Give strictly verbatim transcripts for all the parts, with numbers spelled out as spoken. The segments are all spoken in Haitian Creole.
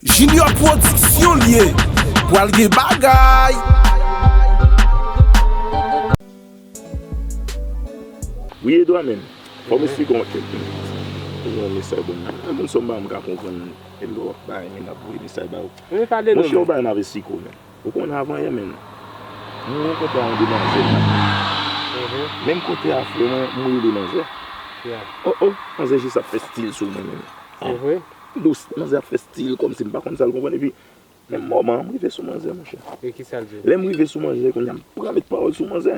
Junior Production l ye. Pral gen bagay. Wi, Edouard, men. Fò m esplike yon kèk. Yon mesaj bon. Nan moun sòm ba m ka konprann. E lè w ap bay men ap voye mesaj ba ou. Monchè, ou bay m avè siko, men. Ou konn avan yè, men. Mwen rankontre a yon demwazèl. Menm kote a, frè mwen, mwen rele manzè. Oh, oh, manzè jis ap fè stil sou mwen, men. Se vre? Dous, manzè ap fè stil kòmsi m pa konn sa l konprann. Epi, menm moman an, m rive sou manzè, monchè. E ki sa l di w? Lè m rive sou manzè, kounye a m pran met pawòl sou manzè.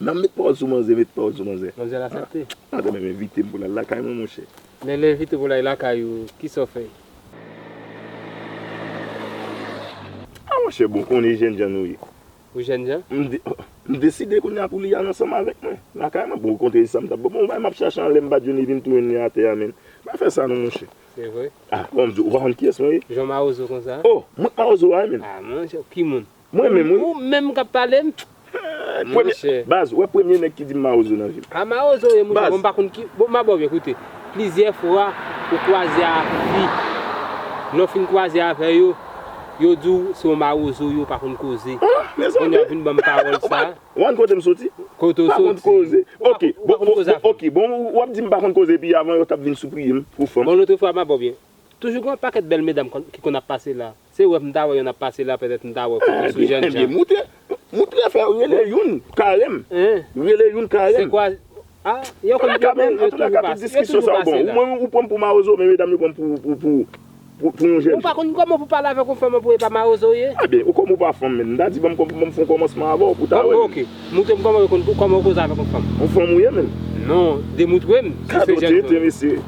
Men m met pawòl sou manzè, met pawòl sou manzè. Manzè l aksepte? Madanm menm envite m pou l al lakay mwen, monchè. Men l envite w pou l al lakay ou, ki sa w fè? A monchè, bon, konnen jènjan nou ye. Ou jènjan? M de, m deside kounye a pou li al ansanm avèk mwen. Lakay mwen, bon, ou konn sa m t ap, bon, bon, m ap chache anlè, m pa t jwenn li, vin tou jwenn li atè a, men. Pa fè sa non, monchè. Se vre? A, bon, m di, ou pa konn kiyès mwen ye? Jan mawozo konsa? Oh, mwen mawozo a, men. A, monchè, ki moun? Mwen menm, wi. Ou menm k ap pale m? Premye, baz, ou wè premye nèg ki di m mawozo nan vi m. A, mawozo ye, monchè, bon, m pa konn ki, bon, m ap ba w byen, koute. Plizyè fwa, ou kwaze a fi. Lè w fin kwaze avè yo, yo di w se yon mawozo, yo pa konn koze. Kounye a vin ban m pawòl sa. Ou pa konn kote m soti? Kote w soti? Pa konn koze. Ok, bon, bon, ok, bon, w ap di m pa konn koze, epi avan yo t ap vin sipriye m pou fanm. Bon, lòt fwa, m ap ba w byen. Toujou gen yon pakèt bèl medam ki konn ap pase la. Se wè m ta wè youn ap pase la, petèt m ta wè foto sou jènjan. Ebyen, moutre, moutre fè rele youn, kare m. Rele youn, kare m. Se kwa? A, yo konn, yo konn, yo toujou pase, yo toujou pase la. Ou menm ou pran m pou mawozo, men medam yo pran m pou, pou, pou, pou, pou yon jènjan. Ou pa konn kòman pou pale avèk yon fanm pou e pa mawozo w ye? Ebyen, ou kòm ou pa fanm, men m ta di ban m, ban m fè yon kòmansman avè w pou ta wè. Bon, ok. Moutre m kòman yo konn, kòman w koze avèk yon fanm. Yon fanm ou ye, men. Non, demoutre m si se jènjan.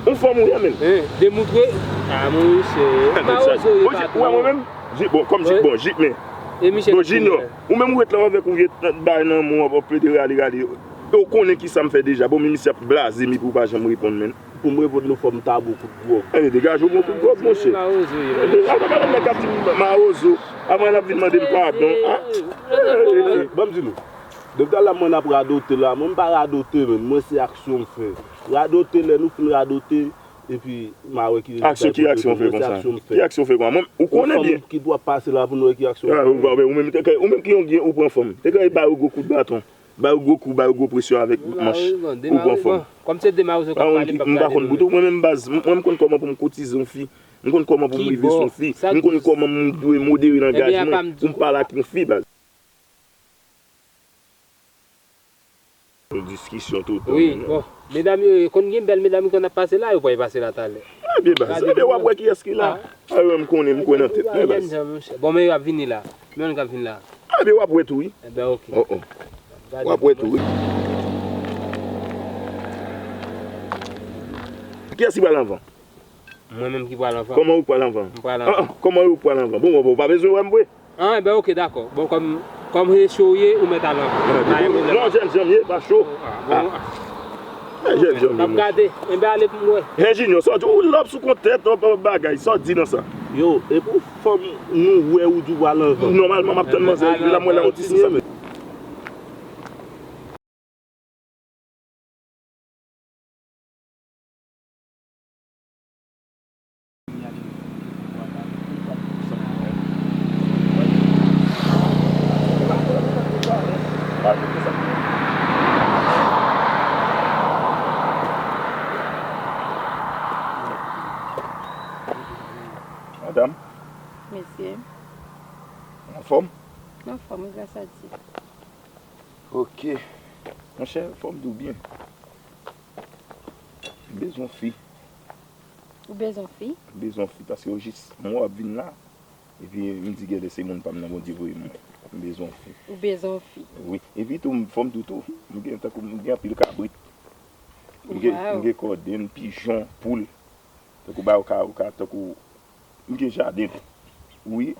Yon fanm ou ye, men. Hein, demoutre. A, monchè. Mawozo ye patwon. Ou wè mwen menm? Bon, kòm, bon, jik, men. Bon, Junior, ou menm ou ret la avèk ou vye bagay nan men w, w ap plede rale, rale. E ou konnen kisa m fè deja. Bon, men misye ap blaze m epi ou pa janm reponn, men. Pou m reponn nou, fò m ta ba w kout gwòg. Ey, degaje w, ba w kout gwòg, monchè. Mawozo ye. Ey, ata madanm nan k ap di m mawozo, avan l ap vin mande m padon. Ban m di nou. Depi talè mwen ap radote la, mwen m pa radote, men mwen se aksyon m fè. Radote, lè nou fin radote, epi m a wè ki rezilta. Aksyon, ki aksyon w fè konsa? Ki aksyon w fè konsa? Mwen, ou konnen byen. Ki dwa pase la pou nou wè ki aksyon w fè. Ou menm, ou menm ki yon, ou pran fanm. Te ka ba yo gwo kout baton. Ba yo gwo kou, ba yo gwo presyon avèk manch pou pran fanm. Kòm se de mawozo k ap pale, m pa konn bout ou. Mwen menm baz, mwen m konn kòman pou m koutize yon fi. M konn kòman pou m rive sou yon fi. M konn kòman m dwe modere langaj mwen pou m pale ak yon fi baz. Yon diskisyon total. Wi, bon. Medam yo, konn gen bèl medam ki konn ap pase la, yo pral pase la talè. Ebyen baz, ebyen w ap wè kiyès ki la. A, yo, m konnen, m kwè nan tèt mwen baz. Bon, men yo ap vini la. Men youn k ap vin la. Ebyen w ap wè tou wi. Ebyen ok. Oh, oh. W ap wè tou wi. Kiyès ki pral anvan? Mwen menm ki pral anvan. Kòman ou pral anvan? M pral anvan. Ah, ah, kòman ou pral anvan? Bon, bon, bon, ou pa bezwen wè m vre. Ah, ebyen ok, dakò. Bon, kòm, kòm se cho w ye, ou mèt al anvan. Ah, pa gen pwoblèm. Non, jènjan m ye, pa cho. Ah, bon. Ah. Jènjan m ye. M ap gade. Enben ale pou m wè. Hey Junior, sa w di, ou lòp sou kont tèt, ou bagay, sa w di nan sa? Yo, e pou fanm nou wè ou di w al anvan. Nòmalman, m ap tann manzè, epi la m wè la yon ti sisè. Madanm. Mesye. Anfòm? Anfòm, gras a Dye. Ok. Monchè, fò m di w byen. M bezwen yon fi. Ou bezwen yon fi? M bezwen yon fi, paske yo jis, m wè w ap vin la. Epi, m di genlè se moun pa m nan Bondye voye m. M bezwen yon fi. Ou bezwen yon fi? Wi. Epi tou, fò m di w tou, m gen, tankou m gen anpil kabrit. M gen, m gen kodenn, pijon, poul. Tankou ba yo ka, yo ka, tankou M gen jaden tou. Wi.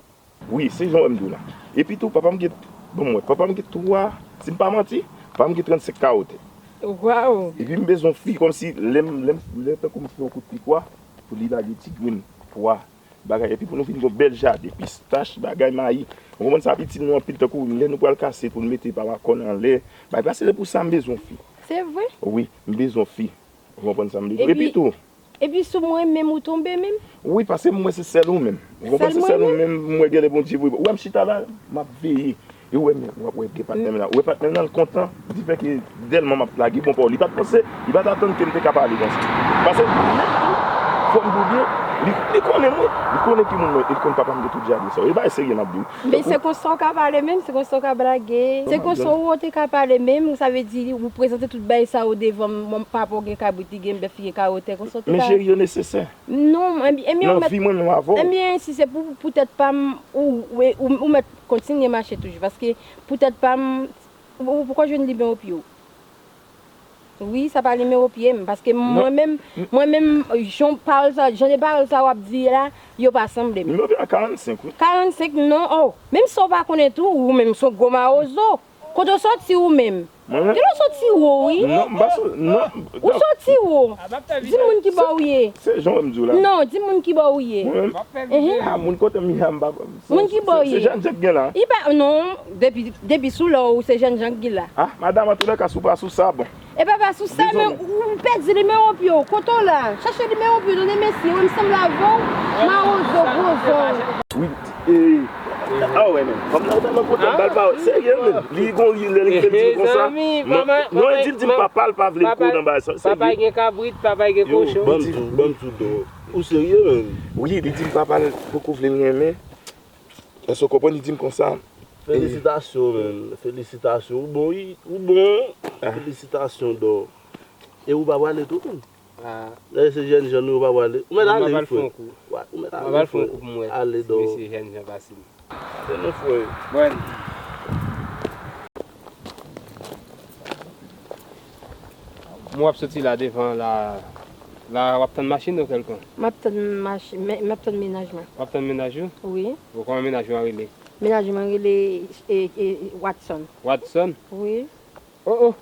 Wi, se jan w wè m di w la. Epi tou, papa m gen, bon, mwen, papa m gen twa, si m pa manti, papa m gen trannsenk kawo tè. Waw! Epi m bezwen yon fi, kòmsi, lè m, lè m, lè tankou m fè yon kout pikwa, pou li lage ti grenn pwa, bagay, epi pou nou vin gen yon bèl jaden, pistach, bagay, mayi. Ou konprann sa, ap itil nou anpil, tankou lè nou pral kase, pou nou mete papa kòn anlè, bagay, se pou sa m bezwen yon fi. Se vre? Wi, m bezwen yon fi. Ou konprann sa m vle di? Epi tou, Epi sou mwen menm ou tonbe menm? Wi, paske m wè se sèl ou menm. Ou konprann? Se sèl ou menm, m wè genlè Bondye voye. Ou wè m chita la, m ap veye. E ou wè menm, w ap wè gen patnè m nan. Ou wè patnè m nan, l kontan. Li fè ke tèlman m ap lage bon pawòl. Li pa t panse, li pa t atann ke m te ka pale konsa. Paske li menm tou, fò m di w byen, li, li konnen mwen. Li konnen ki moun mwen. Li konn papa m te toujou di sa. E bagay serye m ap di w. Men se konsa w ka pale menm, se konsa w ka blage. Se konsa w te ka pale menm, sa vle di ou prezante tout bagay sa yo devan m, pa rapò gen kabrit, li gen bèf, li gen kawotè, konsa w te ka. Men cheri, yo nesesè. Non, ebyen, ebyen, ou mèt. Nan vi mwen menm avè w. Ebyen, si se pou, pou tèt pa m, ou, ou, ou, ou mèt kontinye mache toujou, paske pou tèt pa m, ou, ou poko jwenn limen o pye w. Wi, sa pa nimewo pye m, paske mwen menm, mwen menm, jan pawòl sa, jan de pawòl sa w ap di la, yo pa sanble m. Nimewo pye a karannsenk, wi. Karannsenk, non, oh. Menm si w pa konnen tou, ou menm se yon gwo mawozo. Kote w soti ou menm? Mwen menm? Kote w soti wo, wi? Non, m pa so-, non. Ou soti wo? Di moun ki bò ou ye. Se jan w wè m di w la. Non, di moun ki bò ou ye. Mwen menm? Ehe. Ah, moun kote m ye a, m pa, se, moun ki bò ou ye. Se jèn jan k gen la. Li pa, non, depi, depi sou lè w se jèn jan k gen la. Ah, madanm, antoulèka, si w pa sou sa, bon. E pa pa sou sa, men ou, ou pèdi nimewo pye w. Kote w la? Chache nimewo pye w, tande mesye, wè m sanble avè w. Mawozo, gwo zòn. Wi, e, a wè, men. Fanm nan tèlman kontan, bal pa serye, men. Li gon ri, lè li fè l di m konsa. Non, e di l, di m papa l pa vle l kou nan bagay sa. Papa gen kabrit, papa gen kochon. Ban m di w, ban m di w, dò. Ou serye, men? Wi, li di m papa l poko vle l renmen. Èske w konprann? Li di m konsa. Felisitasyon, men. Felisitasyon. Ou bon, wi. Ou bon. Felisitasyon, dò. E ou pa prale tou, men? Ah. Lè se jèn jan nou, ou pa prale. Ou mèt ale, wi, frè. Ou mèt ale, frè. Ale, dò. Mesye jèn jan pase m. Ale non, frè. Bon. Mwen w ap soti la devan la, la w ap tann machin ou kèlkonk? M ap tann machin, m ap tann mennaj mwen. W ap tann mennaj ou? Wi. Bon, kòman mennaj ou an rele? Mennaj mwen rele, e, e, Watson. Watson? Wi. Oh, oh.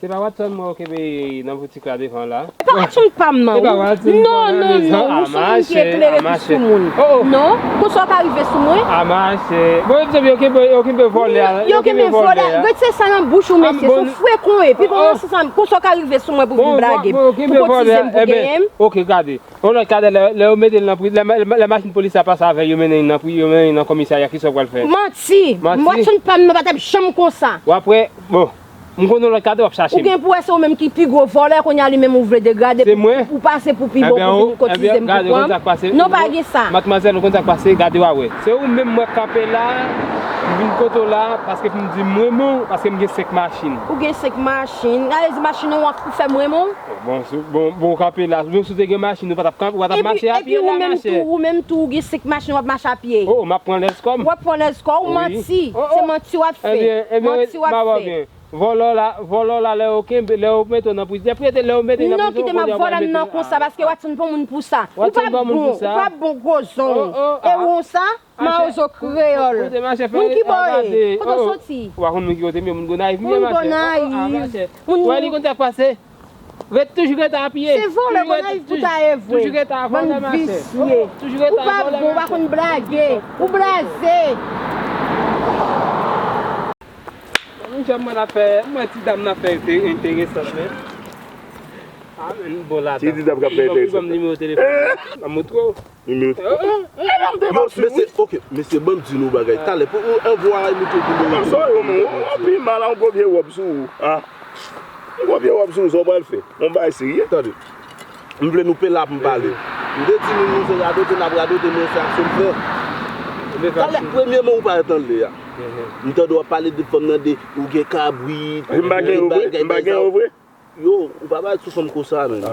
Se pa Watson mwen ou kenbe nan boutik la devan la? E pa Watson pa m nan. Non, non, non, ou se moun ki eklere pi sou moun. Non, konsa w ka rive sou mwen. A mache. Bon, yo kenbe, yo kenbe vòlè a. Yo kenbe vòlè a. Retire sa nan bouch ou, mesye, se yon frekan w ye. Pi bon, se sa, konsa w ka rive sou mwen pou vin blage m, pou kotize m, pou genyen m. Ok, gade. Yon lòt kadè, lè, lè yo mete l nan pri, lè, lè, lè machin polis la pase avè l, yo mennen l nan pri, yo mennen l nan komisarya, kisa w pral fè? Manti! Manti? Watson pa m nan pa t ap janm konsa. W ap wè, bon, m konn yon lòt kadè w ap chache m. Ou gen pou wè se ou menm ki pi gwo vòlè, kounye a li menm ou vle degrade pou, pou pase pou pi bon, pou vin kotize m, pou pran m. Non, pa gen sa. Madmwazèl, ou konn sa k pase? Gade w a wè. Se ou menm m wè k kanpe la, m vin kote w la, paske pou m di m renmen w, paske m gen senk machin. Ou gen senk machin. Gade di machin ou an pou fè m renmen w. Bon, si, bon, bon, w kanpe la. Menm si w te gen machin, ou pa t ap kanpe, ou pa t ap mache a pye la, machè. Epi ou menm tou, ou menm tou, ou gen senk machin, w ap mache a pye. Oh, m ap pran lèzkò m. W ap pran lèzkò w, manti. Se manti w ap fè. Manti w ap fè. Vòlò la, vòlò la, lè yo kenbe, lè yo mete w nan prizon. Epi lè yo mete w nan prizon, kite m ap vòlè m nan konsa, paske Watson pa moun pou sa. Ou pa bon, ou pa bon, gwo zong. E ou sa? Mawozo kreyòl. Moun ki bò w ye? Kote w soti? Ou pa konn moun ki kote m ye, moun Gonayiv m ye, machè. Moun Gonayiv. Ou wè li konn sa k pase? Ret, toujou ret a pye. Se vòlè Gonayiv pou ta ye vre. Toujou ret a vòlè, machè. Bann visye. Ou pa bon, ou pa konn blage. Ou blaze. Mwen jwenn mwen ap fè, mwen ti dam nan fè enteresan, men. Ah, men bon la. Ti dam k ap fè enteresan. Ban m nimewo telefòn. Ban m montre w. Nimewo. Yo, mesye, ok, mesye, ban m di nou bagay. Talè, pou ou anvwa a, nou te di nou. Sa yo, men, yon pi mal, yon gwo vye wòb sou ou. Ah. Yon gwo vye wòb sou ou, sa w pral fè? Yon bagay serye. Tande. M vle nou pe la pou m pale. M te di nou, nou se radote, n ap radote, men se aksyon m fè. Talè, premyèman, ou pa ret anlè a. M tande w ap pale de fanm nan, de ou gen kabrit, m pa gen yo vre, m pa gen yo vre. Yo, ou pa pale sou fanm konsa, menm.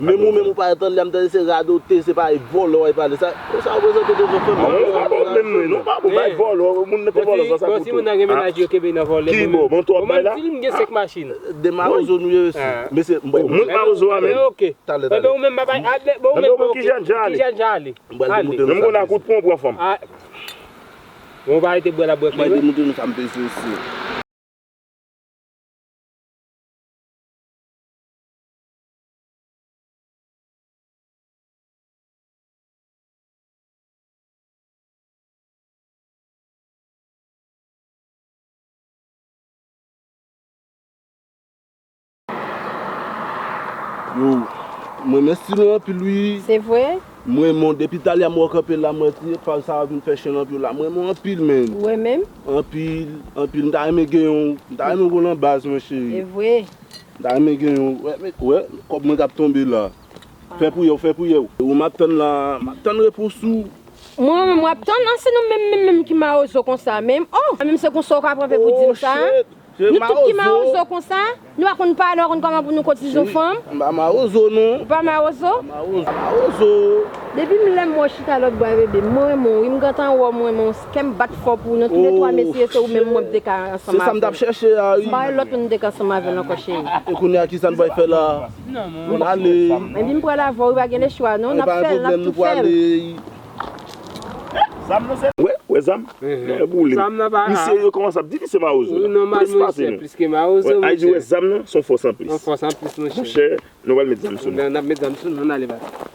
Menm ou menm, ou pa ret anlè a, m tande se radote, se pa vòlè w al pale sa. Konsa w prezante devan fanm nan. Non, ou pa bon menm, non, ou pa bon, bay vòlè, moun nan te vòlè, sa sa koute. Bon, si moun nan gen mennaj, yo kenbe nan vòlè. Ki bò, bon, twòp bay la. Mwen menm, m di l, m gen senk machin. De mawozo nou ye, mesye. Mesye, moun mawozo a menm. Ok. Talè, talè. Ou menm, papa, bon, ou menm, ki jèn jan ale. Ki jèn jan ale. M pral demontre nou sa. Menm konn a kout pwen w pran fanm. Bon, pa rete bwè la, bwè. M pral demontre nou sa m peze isi. Yo, Mwen renmen stil ou anpil wi. Se vre? Mwen renmen w depi talè a m wè w kanpe la, mwen di epa sa a vin fè chen nan pye w la. Mwen renmen w anpil menn. Ou renmen m? Anpil, anpil. M ta renmen gen yon, m ta renmen w nan baz mwen cheri. E vre? M ta renmen gen yon, wè, wè, kòb mwen k ap tonbe la. Fè priyè w, fè priyè w. Ou m ap tann la, m ap tann repons ou. Mwen menm w ap tann, an se nou menm menm menm ki mawozo konsa menm. Oh! Menm se konsa w ka pran pou di m sa? Nou tout ki mawozo konsa? Nou pa konn pa, nou pa konn kòman pou nou kotize yon fanm? M pa mawozo non. Ou pa mawozo? Mawozo. Mawozo. Depi m lè m wè w chita lòt bò a bebe, mwen renmen w wi, m gentan wè w, mwen renmen w, kè m bat fò pou nou, toulètwa mesye se ou menm mwen m te ka ansanm avè w. Se sa m t ap chèche a wi. M pa wè lòt moun m te ka ansanm avè l ankò cheri. E kounye a kisa n pral fè la? Pou n ale. Epi m pral avè w wi, pa gen lechwa non, n ap fè l, n ap tou fè l. Wè, wè zam. Nèg boule. Misye yo kòmanse ap di misye mawozo la. Plis pase nou. Wè, ay di wè zam nan, se yon fòs anplis. Monchè, nou pral met zam sou nou. N ap met zam sou nou, n ale baz.